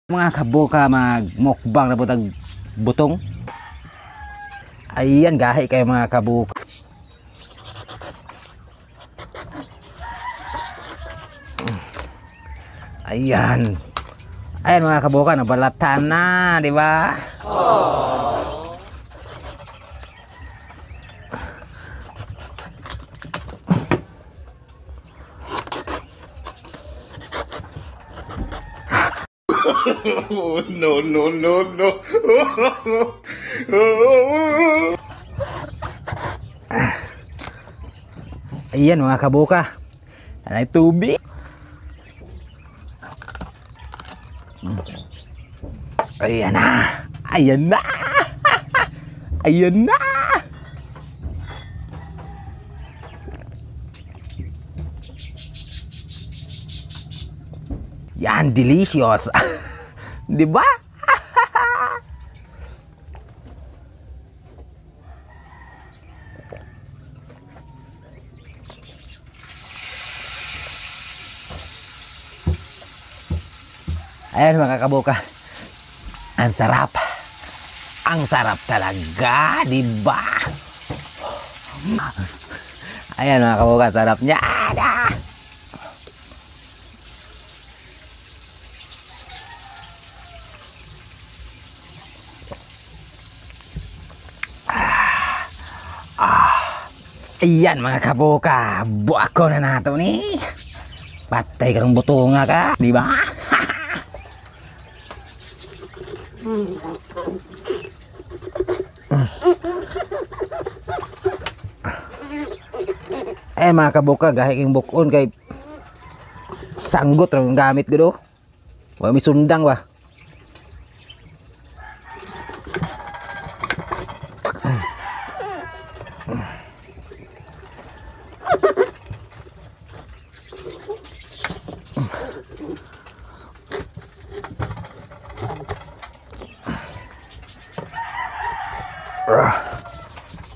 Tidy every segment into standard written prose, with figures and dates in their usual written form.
Mga kabuka, magmukbang na butag butong. Ayan, gahi kayo mga kabuka. Ayan. Ayan mga kabuka, nabalatan na, di ba? Oh, no, no, no, no. Ayan mga kabuka. Anay tubig. Ayan na. Ayan na. Ayan na. Yan, delicious. Di ba? Ayan mga kabuka. Ang sarap. Ang sarap talaga, di ba? Ayan mga kabuka, sarap niya. Ayan mga kabuka, buako na nato ni. Patay ka ng buto nga ka, di ba? Eh mga kabuka, gahi king bukon kay sanggot ra ang gamit gud oh. Wa mi sundang ba.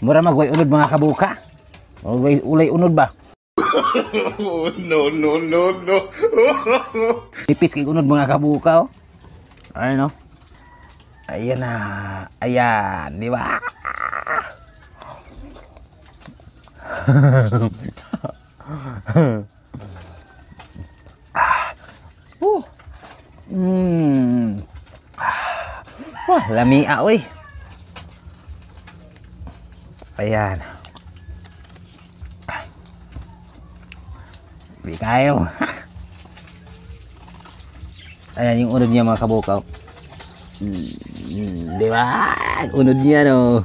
Mura magway unod mga kabuka. Ulay, ulay unod ba? Oh, no, no, no, no. Nipis kay unod mga kabuka oh. Ayun oh. Ayan na. Ayan, di ba? Wah, lamia oy. Ayan. Di kayo. Ayan yung unod niya mga kabukaw. Di ba? Unod niya no.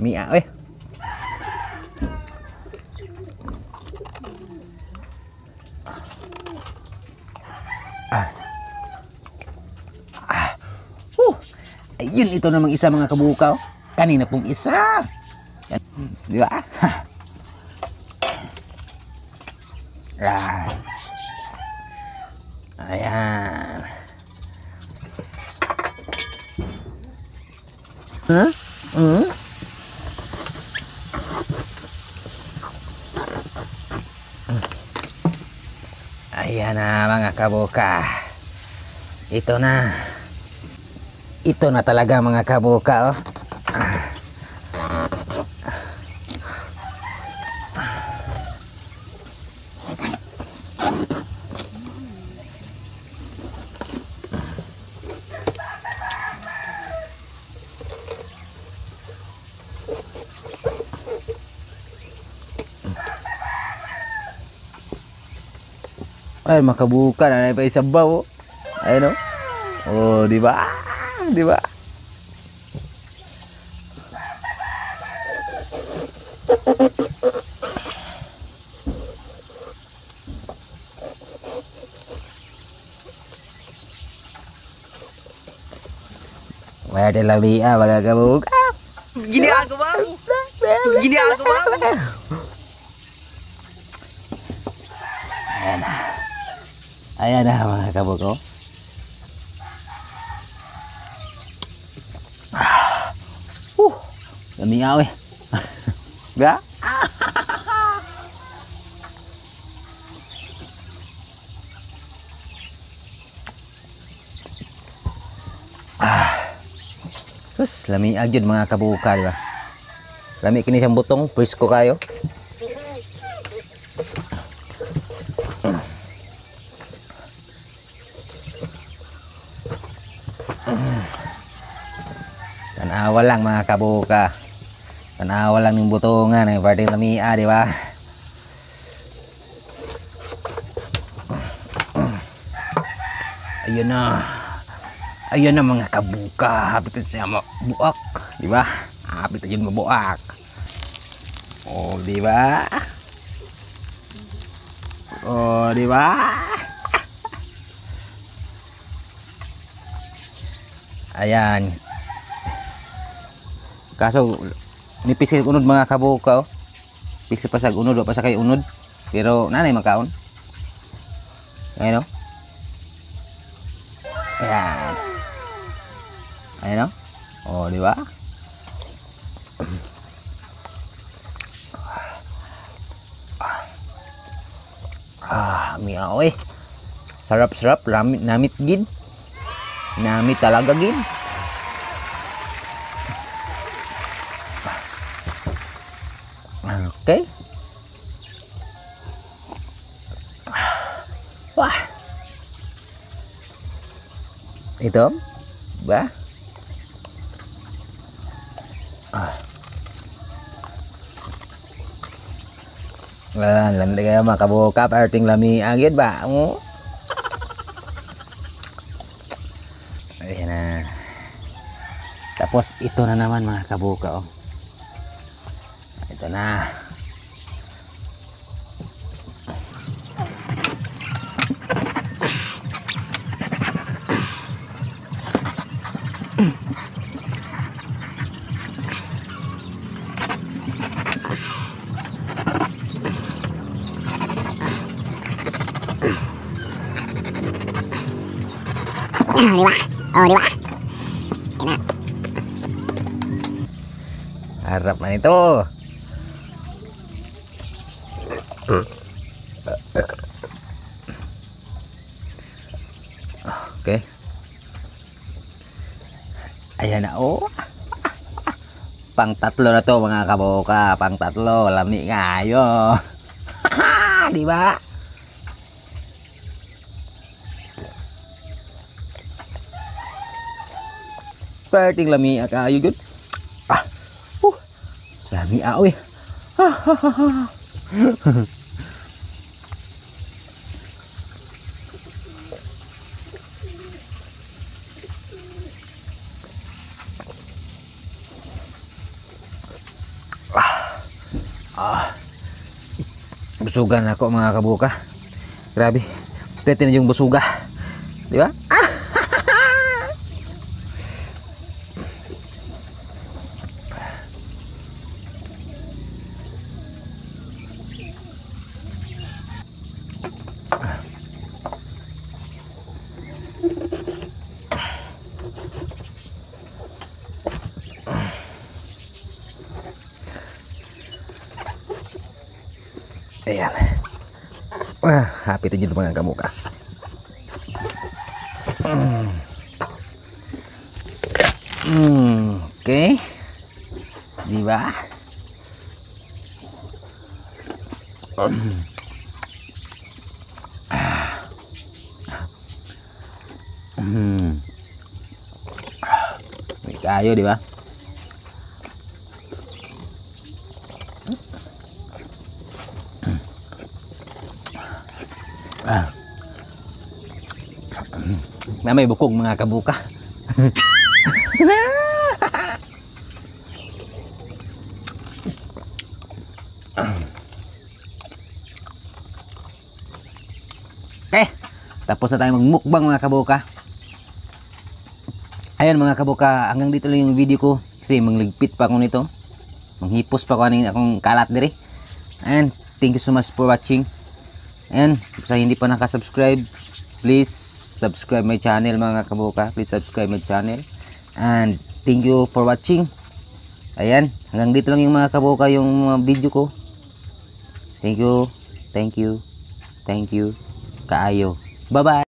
Mia eh. Ayun, ito namang isa mga kabukaw. Kanina pong isa. Di ba? Ayan. Huh? Hmm? Ayan na mga kabuka. Ito na. Ito na talaga mga kabuka oh. Ay, makabuka na pa isabaw oh. Ayun oh. Oh, di ba? Di ba? Wala lamia mga kabuka. Ginagawa mo. Ginagawa mo. Ayan na. Ayan na mga kabuko. Lamiaw eh. Ba? Sus, lamiag jud mga kabuka, di ba? Lami kini siyang butong, presko kayo. Tanawa lang mga kabuka. Tanawa lang ng butongan, ay parte lamia, di ba? Ayun na. Ayun na mga kabuka. Hapit na siya mabuak, di ba? Hapit na yun mabuak. Oh, di ba? Oh, di ba? Ayan. Kaso nipis kay unod mga kabuka, oh. Pisi pa sa unod, wa pa sa kay unod. Pero nanay makaon. Ayan, oh. Ayan. Ayan, oh. Oh, di ba? Miaw eh. Sarap-sarap, namit gid. Namit talaga gid. Okay. Wah. Ito, ba? Lamig kayo mga kabuka, parting lami agad ba? Oh. Ayan na. Tapos ito na naman mga kabuka, oh. Ito na. Harap na ito. Okay. Ayan na, oh. Pang tatlo na to mga kaboka. Pang tatlo. Lami kayo. Di ba? Perting lami kayo yun. Lami oy. Busugan ako mga kabuka. Grabe. Pwede na yung busuga. Di ba? Ayan. Happy tayo dito mga kamuka. Okay. Di ba? May kayo, di ba? Na may bukog mga kabuka. Okay, tapos na tayo magmukbang mga kabuka. Ayan mga kabuka, hanggang dito lang yung video ko kasi mangligpit pa ako nito. Manghipos pa ako aning akong kalat diri. And thank you so much for watching. And sa hindi pa nakasubscribe, Please subscribe my channel, mga kabuka. Please subscribe my channel. And thank you for watching. Ayan, hanggang dito lang yung, mga kabuka, yung mga video ko. Thank you, thank you, thank you. Kaayo. Bye-bye.